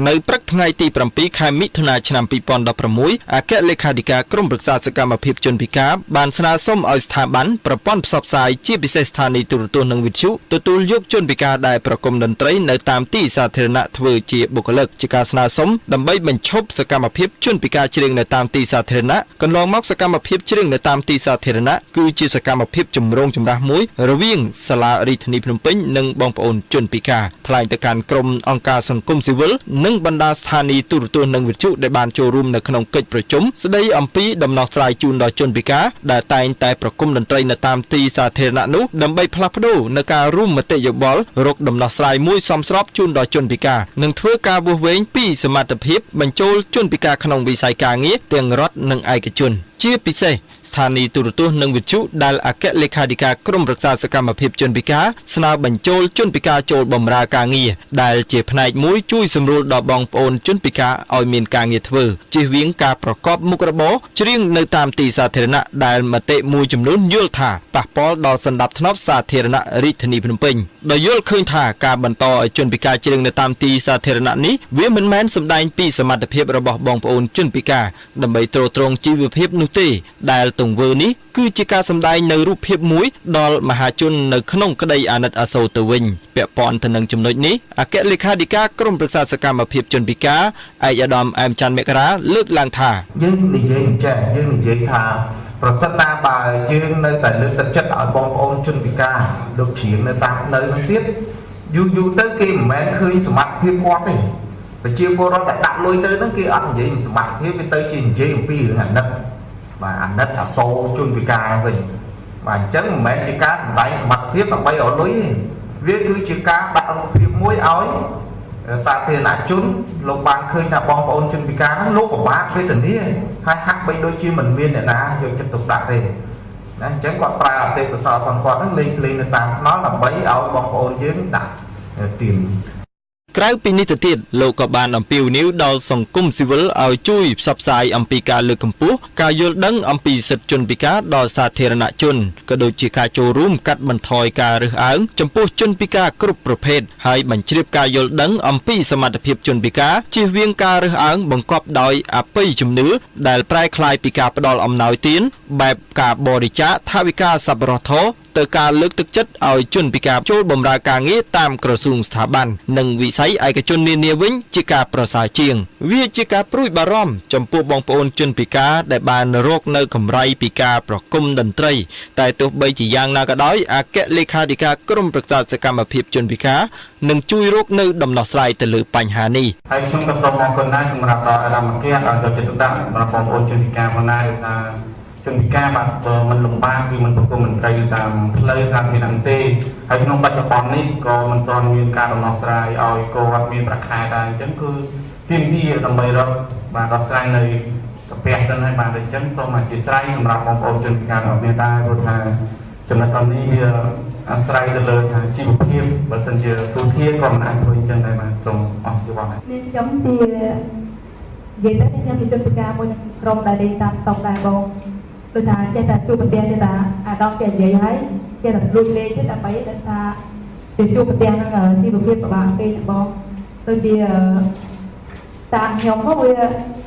នៅព្រឹកថ្ងៃទី7ខែមិថុនាឆ្នាំ2016អគ្គលេខាធិការក្រុមប្រឹក្សាសកម្មភាពជនពិការបានស្នើសុំឲ្យស្ថាប័នប្រព័ន្ធផ្សព្វផ្សាយជាពិសេសស្ថានីយ៍ទូរទស្សន៍និងវិទ្យុទទួលយកជនពិការដែលប្រគំតន្ត្រីនៅតាមទីសាធារណៈធ្វើជាបុគ្គលិកជាការស្នើសុំដើម្បីបញ្ឈប់សកម្មភាពជនពិការច្រៀងនៅតាមទីសាធារណៈកន្លងមកសកម្មភាពច្រៀងនៅតាមទីសាធារណៈគឺជាសកម្មភាពចម្រូងចម្រាសមួយរវាងសាលារាជធានីភ្នំពេញនិងបងប្អូនជនពិការថ្លែងទៅកាន់ក្រុមអង្គការសង្គមស៊ីវិលនិងបណ្ដាស្ថានីយ៍ទូរទស្សន៍និងវិទ្យុដែលបានចូលរួមនៅក្នុងកិច្ចប្រជុំស្ដីអំពីដំណោះស្រាយជូនដល់ជនពិការដែលតែងតែប្រគំតន្ត្រីនៅតាមទីសាធារណៈនោះដើម្បីផ្លាស់ប្ដូរនៅការរួមមតិយោបល់រកដំណោះស្រាយមួយសមស្របជូនដល់ជនពិការនិងធ្វើការវាស់វែងពីសមត្ថភាពបញ្ចូលជនពិការក្នុងវិស័យការងារទាំងរដ្ឋនិងឯកជន ជាពិសេសស្ថានីយ៍ទូរទស្សន៍និងវិទ្យុដែលអគ្គលេខាធិការក្រុមប្រឹក្សាសកម្មភាពជនពិការស្នើបញ្ចូលជនពិការចូលបម្រើការងារដែលជាផ្នែកមួយជួយសម្រួលដល់បងប្អូនជនពិការឲ្យមានការងារធ្វើជៀសវាងការប្រកបមុខរបរច្រៀងនៅតាមទីសាធារណៈដែលមតិមួយចំនួនយល់ថាប៉ះពាល់ដល់សន្តិភាពសាធារណៈរាជធានីភ្នំពេញដោយយល់ឃើញថាការបន្តឲ្យជនពិការច្រៀងនៅតាមទីសាធារណៈនេះវាមិនមែនសម្ដែងពីសមត្ថភាពរបស់បងប្អូនជនពិការដើម្បីទ្រទ្រង់ជីវភាពនោះទេដែលទង្វើនេះគឺជាការសម្ដែងនៅរូបភាពមួយដល់មហាជននៅក្នុងក្តីអាណិតអាសូរទៅវិញពាក់ព័ន្ធទៅនឹងចំណុចនេះអគ្គលេខាធិការក្រុមប្រឹក្សាសកម្មភាពជនពិការឯកឧត្តមអែមច័ន្ទមករាលើកឡើងថា យើងនិយាយអញ្ចេះយើងនិយាយថាប្រសិនណាបើយើងនៅតែលើកទឹកចិត្តឲ្យបងប្អូនជនពិការលោកច្រៀងនៅតាមផ្លូវហ្នឹងទៀតយូរយូរទៅគេមិនមែនឃើញសមត្ថភាពគាត់ទេប្រជាពលរដ្ឋដែលដាក់លុយទៅហ្នឹងគេអត់និយាយពីសមត្ថភាពវាទៅជានិយាយអំពីរឿងអាណិតបាទអាណិតអាសូរជនពិការវិញបាទអញ្ចឹងមិនមែនជាការសម្ដែងសមត្ថភាពដើម្បីរកលុយទេវាគឺជាការដាក់រូបភាពមួយឲ្យ សាធារណជនលោកបានឃើញថាបងប្អូនជនពិការហ្នឹងលោកពិបាកវេទនាហើយហាក់បីដូចជាមិនមានអ្នកណាយកចិត្តទុកដាក់ទេណាអញ្ចឹងគាត់ប្រើអតិកុសលរបស់គាត់ហ្នឹងលេងភ្លេងនៅតាមថ្នល់ដើម្បីឲ្យបងប្អូនយើងដាក់ទៀន ក្រៅពីនេះទៅទៀតលោកក៏បានអំពាវនាវដល់សង្គមស៊ីវិលឲ្យជួយផ្សព្វផ្សាយអំពីការលើកកម្ពស់ការយល់ដឹងអំពីសិទ្ធិជនពិការដល់សាធារណជនក៏ដូចជាការចូលរួមកាត់បន្ថយការរើសអើងចំពោះជនពិការគ្រប់ប្រភេទហើយបញ្ជ្រាបការយល់ដឹងអំពីសមត្ថភាពជនពិការជៀសវាងការរើសអើងបង្កប់ដោយអបិយជំនឿដែលប្រែក្លាយពីការផ្ដល់អំណោយទានបែបការបរិច្ចាគថវិកាសប្បុរសធម៌ទៅការលើកទឹកចិត្តឲ្យជនពិការចូលបម្រើការងារតាមក្រសួងស្ថាប័ននិងវិស័យឯកជននានាវិញជាការប្រសើរជាង វាជាការព្រួយបារម្ភចំពោះបងប្អូនជនពិការដែលបានរកនៅកម្រៃពីការប្រគំតន្ត្រី តែទោះបីជាយ៉ាងណាក៏ដោយអគ្គលេខាធិការក្រុមប្រឹក្សាសកម្មភាពជនពិការនឹងជួយរកនៅដំណោះស្រាយទៅលើបញ្ហានេះ ហើយខ្ញុំក៏សូមអរគុណដែរសម្រាប់ដល់អារម្មណ៍គេឲ្យយកចិត្តទុកដាក់សម្រាប់បងប្អូនជនពិការផងដែរថាជនពិការបាទបើមិនលំបាកគឺមិនប្រគំមន្ត្រីតាមផ្លូវសាធារណៈទេហើយក្នុងបច្ចុប្បន្ននេះក៏មិនទាន់មានការដំណោះស្រាយឲ្យគាត់មានប្រាក់ខែដែរអញ្ចឹងគឺទាមទារដើម្បីរកបាទដោះស្រាយនៅកាពះទៅហើយបាទអញ្ចឹងសូមអធ្យាស្រ័យសម្រាប់បងប្អូនជនពិការទាំងអស់គ្នាដែរព្រោះថាចំណុចនេះវាអាស្រ័យទៅលើថាជីវភាពបើសិនជាទូធាក៏មិនអាចធ្វើអញ្ចឹងដែរបាទសូមអរគុណបាទ នាងខ្ញុំជានិយាយទៅនាងខ្ញុំជាជនពិការមួយក្នុងក្រុមដែលលេងតាមស្តុកដែរបងដូចថាចេះតែជួបប្រទះចេះតែអាដាមចេះនិយាយហើយចេះតែលួចលេងទៀតដើម្បីដោយសារទៅជួបប្រទះហ្នឹងជីវភាពពិបាកពេកណាបងដូចជាតាមខ្ញុំមកវា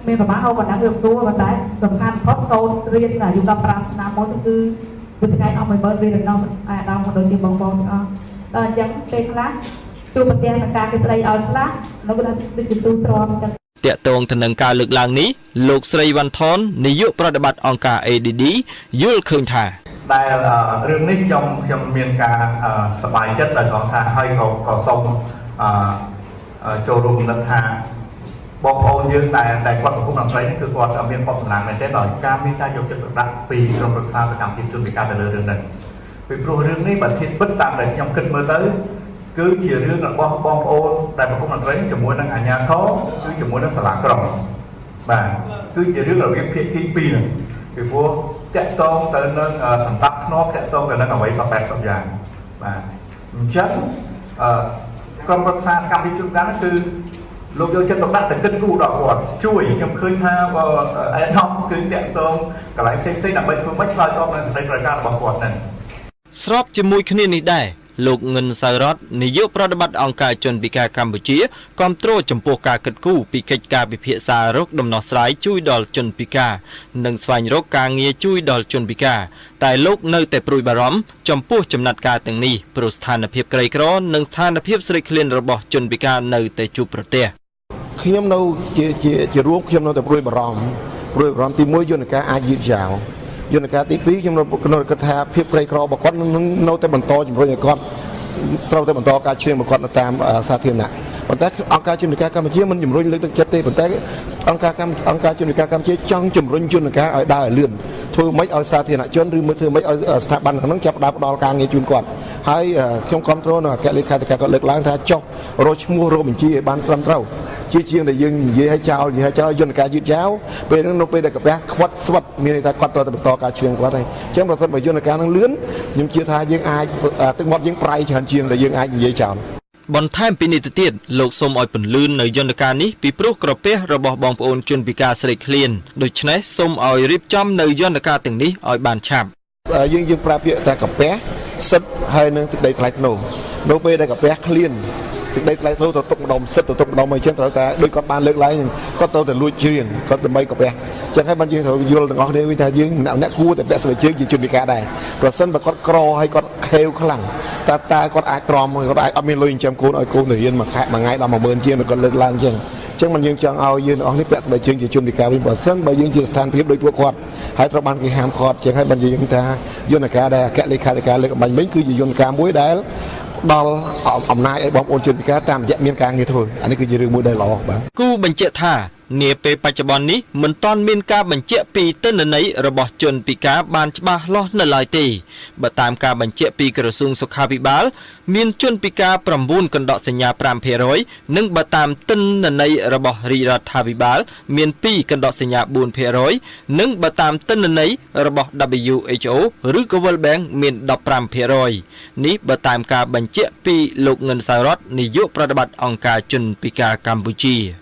មានប្រមាណហូបបណ្ដាវាទទួលប៉ុន្តែសំខាន់បំផុតកូនរៀនអាយុ15ឆ្នាំមុនគឺគឺថ្ងៃអស់10000រៀលដល់អាដាមក៏ដូចជាបងប្អូនទាំងអស់ដល់អញ្ចឹងពេលខ្លះជួបប្រទះនឹងការគេស្ដីឲ្យខ្លះលោកគាត់ថាដូចជាទូទ្រាំអញ្ចឹង តាក់ទងទៅនឹងការលើកឡើងនេះលោកស្រីវ៉ាន់ថននាយកប្រតិបត្តិអង្គការ ADD យល់ឃើញថា ដែលរឿងនេះខ្ញុំខ្ញុំមានការសប្បាយចិត្តដោយត្រង់ថាហើយក៏ក៏សូមអឺចូលរួមគំនិតថាបងប្អូនយើងដែលដែលគាត់ប្រគំតន្ត្រីនេះគឺគាត់មានភ័ព្វសំណាងមែនទេដោយការមានការយកចិត្តទុកដាក់ពីក្រុមប្រឹក្សាសកម្មភាពជនពិការទៅលើរឿងនេះពីព្រោះរឿងនេះបើធៀបពិតតាមដែលខ្ញុំគិតមើលទៅគឺជារឿងរបស់បងប្អូនដែលប្រគំតន្ត្រីជាមួយនឹងអាជ្ញាធរគឺជាមួយនឹងសាលាក្រុងបាទគឺជារឿងរវាងភាគីពីរហ្នឹងពីព្រោះតាក់ទងទៅនឹងសម្ដាប់ធ្នាប់តាក់ទងទៅនឹងអ្វីសពបែបសពយ៉ាងបាទអញ្ចឹងអឺក្រុមប្រឹក្សាកម្មវិធីជួបกันគឺលោកយកចិត្តទុកដាក់ទៅគិតគូរដល់គាត់ជួយខ្ញុំឃើញថាបើអែដមគឺតាក់ទងកន្លែងផ្សេងៗដើម្បីធ្វើម៉េចឆ្លើយតបនឹងសេចក្តីត្រូវការរបស់គាត់ហ្នឹង ស្របជាមួយគ្នានេះដែរ លោកងិនសៅរតនាយកប្រតិបត្តិអង្គការជនពិការកម្ពុជាគាំទ្រចំពោះការគិតគូរពីកិច្ចការពិភាក្សារកដំណោះស្រាយជួយដល់ជនពិការនិងស្វែងរកការងារជួយដល់ជនពិការតែលោកនៅតែព្រួយបារម្ភចំពោះចំណាត់ការទាំងនេះព្រោះស្ថានភាពក្រីក្រនិងស្ថានភាពស្រេកឃ្លានរបស់ជនពិការនៅតែជួបប្រទះ ខ្ញុំនៅជាជាជារួមខ្ញុំនៅតែព្រួយបារម្ភព្រួយបារម្ភទី1យន្តការអាចយឺតយ៉ាវយន្តការទី2ខ្ញុំនៅនៅគិតថាភាពក្រីក្ររបស់គាត់នឹងនៅតែបន្តជំរុញឲ្យគាត់ត្រូវតែបន្តការច្រៀងរបស់គាត់នៅតាមសាធារណៈប៉ុន្តែអង្គការជនពិការកម្ពុជាមិនជំរុញលើកទឹកចិត្តទេប៉ុន្តែអង្គការកម្ពុជាអង្គការជនពិការកម្ពុជាចង់ជំរុញយន្តការឲ្យដើរឲ្យលឿនធ្វើម៉េចឲ្យសាធារណជនឬមួយធ្វើម៉េចឲ្យស្ថាប័នហ្នឹងចាប់ផ្ដើមផ្ដល់ការងារជូនគាត់ហើយខ្ញុំគ្រប់គ្រងនៅអគ្គលេខាធិការគាត់លើកឡើងថាចុះរកឈ្មោះរកបញ្ជីឲ្យបានត្រឹមត្រូវជាជាងដែលយើងនិយាយឲ្យចោលនិយាយឲ្យចោលយន្តការយឺតយ៉ាវពេលហ្នឹងនៅពេលដែលកាពះខ្វាត់ស្វិតមានន័យថាគាត់ត្រូវតែបន្តការច្រៀងគាត់ហើយអញ្ចឹងប្រសិនបើយន្តការហ្នឹងលឿនខ្ញុំជឿថាយើងអាចទឹកមាត់យើងប្រៃច្រើនជាងដែលយើងអាចនិយាយចោល បន្ថែមពីនេះទៅទៀតលោកសូមឲ្យពន្លឿននៅយន្តការនេះពីព្រោះក្រពះរបស់បងប្អូនជនពិការស្រេកឃ្លានដូច្នេះសូមឲ្យរៀបចំនៅយន្តការទាំងនេះឲ្យបានឆាប់ យើងយើងប្រើពាក្យថាកាពះសិទ្ធហើយនឹងសេចក្តីថ្លៃថ្នូរនៅពេលដែលកាពះឃ្លានសេចក្តីថ្លៃថ្នូរទៅទុកម្ដុំសិទ្ធទៅទុកម្ដុំអីចឹងត្រូវតែដូចគាត់បានលើកឡើងគាត់ត្រូវតែលួចច្រៀងគាត់ដើម្បីកាពះចឹងហើយបានយើងត្រូវយល់ទាំងអស់គ្នាវិញថាយើងម្នាក់ម្នាក់គួរតែពាក់ស្បែកជើងជាជនពិការដែរប្រសិនបើគាត់ក្រហើយគាត់ខេវខ្លាំងតើតើគាត់អាចទ្រាំគាត់អាចអត់មានលុយចិញ្ចឹមកូនឲ្យកូនទៅរៀនមួយខែមួយថ្ងៃដល់10000ជាងគាត់លើកឡើងចឹងចឹងមិនយើងចង់ឲ្យយើងទាំងអស់នេះពាក់ស្បែកជើងជាជនពិការវិញបើសិនបើយើងជាស្ថានភាពដូចពួកគាត់ហើយត្រូវបានគេហាមឃាត់ចឹងហើយបានយើងថាយន្តការដែលអគ្គលេខាធិការលើកអំបញ្ញមិញគឺជាយន្តការមួយដែលផ្ដល់អំណាចឲ្យបងប្អូនជនពិការតាមរយៈមានការងារធ្វើអានេះគឺជារឿងមួយដែលល្អបាទ គូបញ្ជាក់ថានាពេលបច្ចុប្បន្ននេះមិនទាន់មានការបញ្ជាក់ពីទិន្នន័យរបស់ជនពិការបានច្បាស់លាស់នៅឡើយទេបើតាមការបញ្ជាក់ពីក្រសួងសុខាភិបាល មានជនពិការ9កណ្ដកសញ្ញា5%និងបើតាមទិន្នន័យរបស់រាជរដ្ឋាភិបាល មាន2កណ្ដកសញ្ញា4%និងបើតាមទិន្នន័យរបស់ WHO ឬក៏ World Bank មាន15%នេះបើតាមការបញ្ជាក់ពីលោកងិនសៅរតនាយកប្រតិបត្តិអង្គការជនពិការកម្ពុជា។